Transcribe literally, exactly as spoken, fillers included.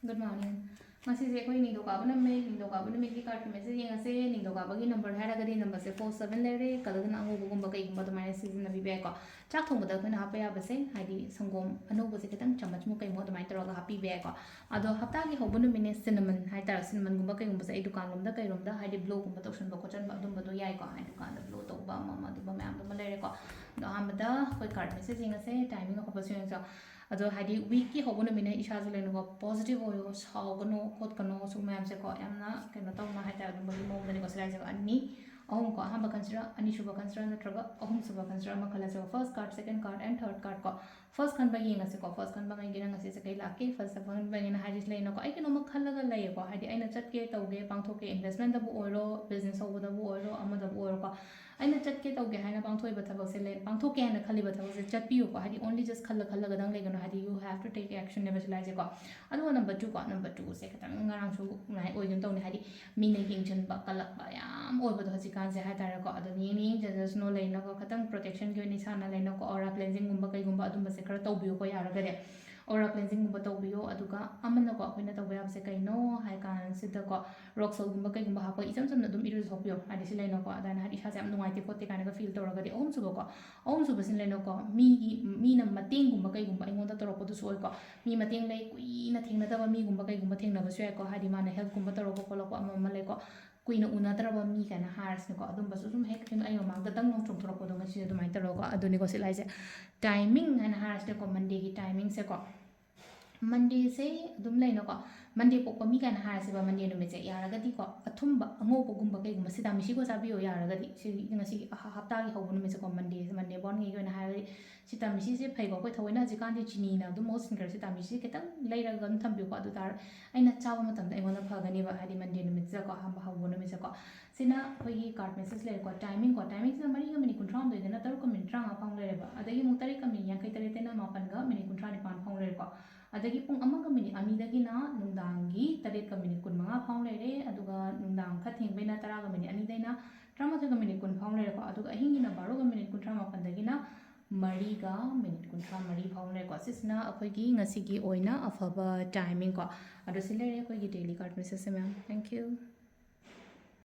Good morning. ꯉꯁꯤꯁꯦ ꯑꯩꯈꯣꯏ ꯅꯤꯡꯊꯧꯀꯥꯕ ꯅꯨꯃꯤꯠ, ꯅꯤꯡꯊꯧꯀꯥꯕ ꯅꯨꯃꯤꯠꯀꯤ card message ꯌꯦꯡꯉꯁꯦ꯫ ꯅꯤꯡꯊꯧꯀꯥꯕꯒꯤ number ꯍꯥꯏꯔꯒꯗꯤ numberꯁꯦ four seven ꯂꯩꯔꯦ꯫ Colourꯗꯅ ꯑꯉꯧꯕꯒꯨꯝꯕ ꯀꯩꯒꯨꯝꯕ ꯑꯗꯨꯃꯥꯏꯅ ꯁꯤꯖꯤꯟꯅꯕꯤꯕ ꯌꯥꯏꯀꯣ꯫ ꯆꯥꯛ ꯊꯣꯡꯕꯗ ꯑꯩꯈꯣꯏꯅ ꯍꯥꯞꯄ ꯌꯥꯕꯁꯦ, ꯍꯥꯏꯗꯤ ꯁꯪꯒꯣꯝ ꯑꯅꯧꯕꯁꯦ ꯈꯤꯇꯪ ꯆꯥꯃꯁꯃꯨꯛ ꯀꯩꯃꯨꯛ ꯑꯗꯨꯃꯥꯏꯅ ꯇꯧꯔꯒ ꯍꯥꯞꯄꯤꯕ ꯌꯥꯏꯀꯣ꯫ ꯑꯗꯣ ꯍꯞꯇꯥꯒꯤ ꯍꯧꯕ ꯅꯨꯃꯤꯠꯅꯦ, cinnamon ꯍꯥꯏꯇꯥꯔꯦ꯫ Cinnamonꯒꯨꯝꯕ ꯀꯩꯒꯨꯝꯕꯁꯦ ꯑꯩ ꯗꯨꯀꯥꯟꯂꯣꯝꯗ ꯀꯩꯔꯣꯝꯗ, ꯍꯥꯏꯗꯤ blowꯒꯨꯝꯕ ꯇꯧꯁꯟꯕ ꯈꯣꯠꯆꯟꯕ ꯑꯗꯨꯝꯕꯗꯣ ꯌꯥꯏꯀꯣ꯫ ꯍꯥꯏꯗꯤ ꯗꯨꯀꯥꯟꯗ blow ꯇꯧꯕ ꯑꯃ ꯑꯃ ꯑꯗꯨꯝꯕ ꯃꯌꯥꯝꯗꯨꯃ ꯂꯩꯔꯦꯀꯣ꯫ ꯑꯗꯣ ꯑꯍꯥꯟꯕꯗ ꯑꯩꯈꯣꯏ card message ꯌꯦꯡꯉꯁꯦ, timing ꯑꯐꯕꯁꯨ ꯌꯦꯡꯉꯁꯦ꯫ ꯑꯗꯣ ꯍꯥꯏꯗꯤ weekꯀꯤ ꯍꯧꯕ ꯅꯨꯃꯤꯠꯅ ꯏꯁꯥꯁꯨ ꯂꯩꯅꯀꯣ, positive ꯑꯣꯏꯌꯣ, ꯁꯥꯎꯒꯅꯣ ꯈꯣꯠꯀꯅꯣ, ꯁꯨꯝ ꯃꯌꯥꯝꯁꯦꯀꯣ, ꯌꯥꯝꯅ ꯀꯩꯅꯣ ꯇꯧꯅ ꯍꯥꯏꯇꯥꯔꯦ, ꯑꯗꯨꯝꯕꯒꯤ ꯃꯑꯣꯡꯗꯅꯤꯀꯣ ꯁꯤ ꯂꯥꯏꯁꯦꯀꯣ꯫ ꯑꯅꯤ, ꯑꯍꯨꯝ ꯀꯣ, ꯑꯍꯥꯟꯕ ꯈꯟꯁꯤꯔꯥ, ꯑꯅꯤꯁꯨꯕ ꯈꯟꯁꯤꯔꯥ, ꯅꯠꯇ꯭ꯔꯒ ꯑꯍꯨꯝꯁꯨꯕ ꯈꯟꯁꯤꯔꯥ ꯑꯃ ꯈꯜꯂꯁꯦꯕ꯫ First card, second card and third card ꯀꯣ꯫ First ꯈꯟꯕ ꯌꯦꯡꯉꯁꯤꯀꯣ, first ꯈꯟꯕꯉꯩꯒꯤꯅ ꯉꯁꯤꯁꯦ ꯀꯩ ꯂꯥꯛꯀꯦ? First ꯈꯟꯕꯉꯩꯅ ꯍꯥꯏꯔꯤꯁꯦ ꯂꯩꯅꯀꯣ, ꯑꯩ ꯀꯩꯅꯣꯝꯃ ꯈꯜꯂꯒ ꯂꯩꯌꯦꯀꯣ, ꯍꯥꯏꯗꯤ ꯑꯩꯅ ꯆꯠꯀꯦ ꯇꯧꯒꯦ ꯄꯥꯡꯊꯣꯛꯀꯦ, investmentꯇꯕꯨ ꯑꯣꯏꯔꯣ, business ꯍꯧꯕꯗꯕꯨ ꯑꯣꯏꯔꯣ, ꯑꯃꯗꯕꯨ ꯑꯣꯏꯔꯣꯀꯣ, ꯑꯩꯅ ꯆꯠꯀꯦ ꯇꯧꯒꯦ ꯍꯥꯏꯅ ꯄꯥꯡꯊꯣꯛꯏꯕ ꯊꯕꯛꯁꯦ ꯂꯩ, ꯄꯥꯡꯊꯣꯛꯀꯦ ꯍꯥꯏꯅ ꯈꯜꯂꯤꯕ ꯊꯕꯛꯁꯦ ꯆꯠꯄꯤꯌꯨꯀꯣ꯫ ꯍꯥꯏꯗꯤ only just ꯈꯜꯂ ꯈꯜꯂꯒꯗꯪ ꯂꯩꯒꯅꯨ, ꯍꯥꯏꯗꯤ you have to take actionꯅꯦꯕ ꯁꯤ ꯂꯥꯏꯁꯦꯀꯣ꯫ ꯑꯗꯨꯒ number twoꯀꯣ, number twoꯁꯦ ꯈꯤꯇꯪ ꯉꯔꯥꯡꯁꯨ ꯉꯥꯏ ꯑꯣꯏꯒꯨꯝ ꯇꯧꯅꯤ, ꯍꯥꯏꯗꯤ ꯃꯤꯅ ꯌꯦꯡꯁꯤꯟꯕ ꯀꯜꯂꯛꯄ ꯌꯥꯝ ꯑꯣꯏꯕꯗꯣ ꯍꯧꯖꯤꯛꯀꯥꯟꯁꯦ ꯍꯥꯏꯇꯥꯔꯦꯀꯣ꯫ ꯑꯗꯣ ꯌꯦꯡꯅꯤ ꯌꯦꯡꯖꯁꯅꯨ ꯂꯩꯅꯀꯣ, ꯈꯤꯇꯪ protectionꯒꯤ ꯑꯣꯏꯅ ꯏꯁꯥꯅ ꯂꯩꯅꯀꯣ, aura cleansingꯒꯨꯝꯕ ꯀꯩꯒꯨꯝꯕ ꯑꯗꯨꯝꯕꯁꯦ ꯈꯔ ꯇꯧꯕꯤꯌꯨꯀꯣ ꯌꯥꯔꯒꯗꯤ꯫ Aura cleansingꯒꯨꯝꯕ ꯇꯧꯕꯤꯌꯣ꯫ ꯑꯗꯨꯒ ꯑꯃꯅꯀꯣ ꯑꯩꯈꯣꯏꯅ ꯇꯧꯕ ꯌꯥꯕꯁꯦ ꯀꯩꯅꯣ ꯍꯥꯏ ꯀꯥꯟꯁꯤꯗꯀꯣ, rock saltꯒꯨꯝꯕ ꯀꯩꯒꯨꯝꯕ ꯍꯥꯞꯄꯒ ꯏꯆꯝ ꯆꯝꯅ ꯑꯗꯨꯝ ꯏꯔꯨꯖꯊꯣꯛꯄꯤꯌꯣ꯫ ꯍꯥꯏꯗꯤ ꯁꯤ ꯂꯩꯅꯀꯣ, ꯑꯗꯨꯃꯥꯏꯅ ꯍꯥꯏꯗꯤ ꯏꯁꯥꯁꯦ ꯌꯥꯝ ꯅꯨꯡꯉꯥꯏꯇꯦ ꯈꯣꯠꯇꯦ ꯀꯥꯏꯅꯒ feel ꯇꯧꯔꯒꯗꯤ꯫ ꯑꯍꯨꯝꯁꯨꯕꯀꯣ, ꯑꯍꯨꯝꯁꯨꯕꯁꯤꯅ ꯂꯩꯅꯀꯣ, ꯃꯤꯒꯤ, ꯃꯤꯅ ꯃꯇꯦꯡꯒꯨꯝꯕ ꯀꯩꯒꯨꯝꯕ ꯑꯩꯉꯣꯟꯗ ꯇꯧꯔꯛꯄꯗꯨꯁꯨ ꯑꯣꯏꯀꯣ꯫ ꯃꯤ ꯃꯇꯦꯡ ꯂꯩ, ꯀꯨꯏꯅ ꯊꯦꯡꯅꯗꯕ ꯃꯤꯒꯨꯝꯕ ꯀꯩꯒꯨꯝꯕ ꯊꯦꯡꯅꯕꯁꯨ ꯌꯥꯏꯀꯣ꯫ ꯍꯥꯏꯗꯤ ꯃꯥꯅ helpꯀꯨꯝꯕ ꯇꯧꯔꯛꯄ ꯈꯣꯠꯂꯛꯄ ꯑꯃ ꯑꯃ ꯂꯩꯀꯣ꯫ ꯀꯨꯏꯅ ꯎꯅꯗ꯭ꯔꯕ ꯃꯤ ꯀꯥꯏꯅ ꯍꯥꯏꯔꯁꯤꯅꯦꯀꯣ꯫ ꯑꯗꯨꯝꯕꯁꯨ ꯁꯨꯝ ꯍꯦꯛ ꯁꯨꯝ ꯑꯩ ꯃꯃꯥꯡꯗ ꯗꯪ ꯂꯥꯎ ꯆꯣꯡꯊꯣꯔꯛꯄꯗꯣ ꯉꯁꯤꯁꯦ ꯑꯗꯨꯃꯥꯏꯅ ꯇꯧꯔꯒꯀꯣ꯫ ꯑꯗꯨꯅꯤꯀꯣ ꯁꯤ ꯂꯥꯏꯁꯦ꯫ Timing ꯍꯥꯏꯅ ꯍꯥꯏꯔꯁꯤꯅꯦꯀꯣ, Mondayꯒꯤ timingꯁꯦꯀꯣ꯫ Mondayꯁꯦ ꯑꯗꯨꯝ ꯂꯩꯅꯀꯣ, Monday ꯄꯣꯛꯄ ꯃꯤ ꯀꯥꯏꯅ ꯍꯥꯏꯔꯁꯦꯕ, Monday ꯅꯨꯃꯤꯠꯁꯦ ꯌꯥꯔꯒꯗꯤꯀꯣ, ꯑꯊꯨꯝꯕ ꯑꯉꯧꯕꯒꯨꯝꯕ ꯀꯩꯒꯨꯝꯕ, ꯁꯤꯇꯥꯃꯤꯁꯤꯒ ꯆꯥꯕꯤꯌꯣ ꯌꯥꯔꯒꯗꯤ꯫ ꯁꯤ ꯉꯁꯤ ꯍ-, ꯍꯞꯇꯥꯒꯤ ꯍꯧꯕ ꯅꯨꯃꯤꯠꯁꯦꯀꯣ, Mondayꯁꯦ, Monday bornꯒꯤ ꯑꯣꯏꯅ ꯍꯥꯏꯔꯒꯗꯤ ꯁꯤꯇꯥꯃꯤꯁꯤꯁꯦ ꯐꯩꯀꯣ꯫ ꯑꯩꯈꯣꯏ ꯊꯑꯣꯏꯅ ꯍꯧꯖꯤꯛꯀꯥꯟꯗꯤ ꯆꯤꯅꯤꯅ ꯑꯗꯨꯝ ꯃꯍꯨꯠ ꯁꯤꯟꯈ꯭ꯔꯦ꯫ ꯁꯤꯇꯥꯃꯤꯁꯤꯁꯦ ꯈꯤꯇꯪ ꯂꯩꯔꯒ ꯑꯗꯨꯝ ꯊꯝꯕꯤꯌꯨꯀꯣ꯫ ꯑꯗꯨ ꯇꯥꯔ ꯑꯩꯅ ꯆꯥꯕ ꯃꯇꯝꯗ ꯑꯩꯉꯣꯟꯗ ꯐꯒꯅꯦꯕ, ꯍꯥꯏꯗꯤ Monday ꯅꯨꯃꯤꯠꯁꯤꯗꯀꯣ, ꯑꯍꯥꯟꯕ ꯍꯧꯕ ꯅꯨꯃꯤꯠꯁꯦꯀꯣ꯫ ꯁꯤꯅ ꯑꯩꯈꯣꯏꯒꯤ card message ꯂꯩꯔꯦꯀꯣ꯫ Timingꯀꯣ, timingꯁꯤꯅ ꯃꯔꯤꯒ minute ꯀꯨꯟꯊ꯭ꯔꯥꯍꯨꯝꯗꯣꯏꯗꯅ ꯇꯔꯨꯛꯀ minute ꯇꯔꯥꯃꯉꯥ ꯐꯥꯎ ꯂꯩꯔꯦꯕ꯫ ꯑꯗꯒꯤ ꯑꯃꯨꯛ ꯇꯔꯦꯠꯀ minute ꯌꯥꯡꯈꯩ ꯇꯔꯦꯠꯇꯩꯅ ꯃꯥꯄꯟꯒ minute ꯀꯨꯟꯊ꯭ꯔꯥ ꯅꯤꯄꯥꯟ ꯐꯥꯎ ꯂꯩꯔꯦꯀꯣ꯫ ꯑꯗꯒꯤ ꯄꯨꯡ ꯑꯃꯒ minute ꯑꯅꯤꯗꯒꯤꯅ ꯅꯨꯡꯗꯥꯡꯒꯤ ꯇꯔꯦꯠꯀ minute ꯀꯨꯟꯃꯉꯥ ꯐꯥꯎ ꯂꯩꯔꯦ꯫ ꯑꯗꯨꯒ ꯅꯨꯡꯗꯥꯡ ꯈꯔ ꯊꯦꯡꯕꯩꯅ ꯇꯔꯥꯒ minute ꯑꯅꯤꯗꯩꯅ ꯇꯔꯥꯃꯥꯊꯣꯏꯒ minute ꯀꯨꯟ ꯐꯥꯎ ꯂꯩꯔꯦꯀꯣ꯫ ꯑꯗꯨꯒ ꯑꯍꯤꯡꯒꯤꯅ ꯕꯥꯔꯣꯒ minute ꯀꯨꯟꯊ꯭ꯔꯥ ꯃꯥꯄꯟꯗꯒꯤꯅ ꯃꯔꯤꯒ ꯃꯤꯅꯤꯠ ꯀꯨꯟꯊ꯭ꯔꯥ ꯃꯔꯤ ꯐꯥꯎ ꯂꯩꯔꯦꯀꯣ꯫ ꯁꯤꯁꯤꯅ ꯑꯩꯈꯣꯏꯒꯤ ꯉꯁꯤꯒꯤ ꯑꯣꯏꯅ ꯑꯐꯕ ꯇꯥꯏꯃꯤꯡ ꯀꯣ꯫ ꯑꯗꯣ ꯁꯤ ꯂꯩꯔꯦ ꯑꯩꯈꯣꯏꯒꯤ daily card message ꯁꯦ, ꯃꯌꯥꯝ꯫ Thank you꯫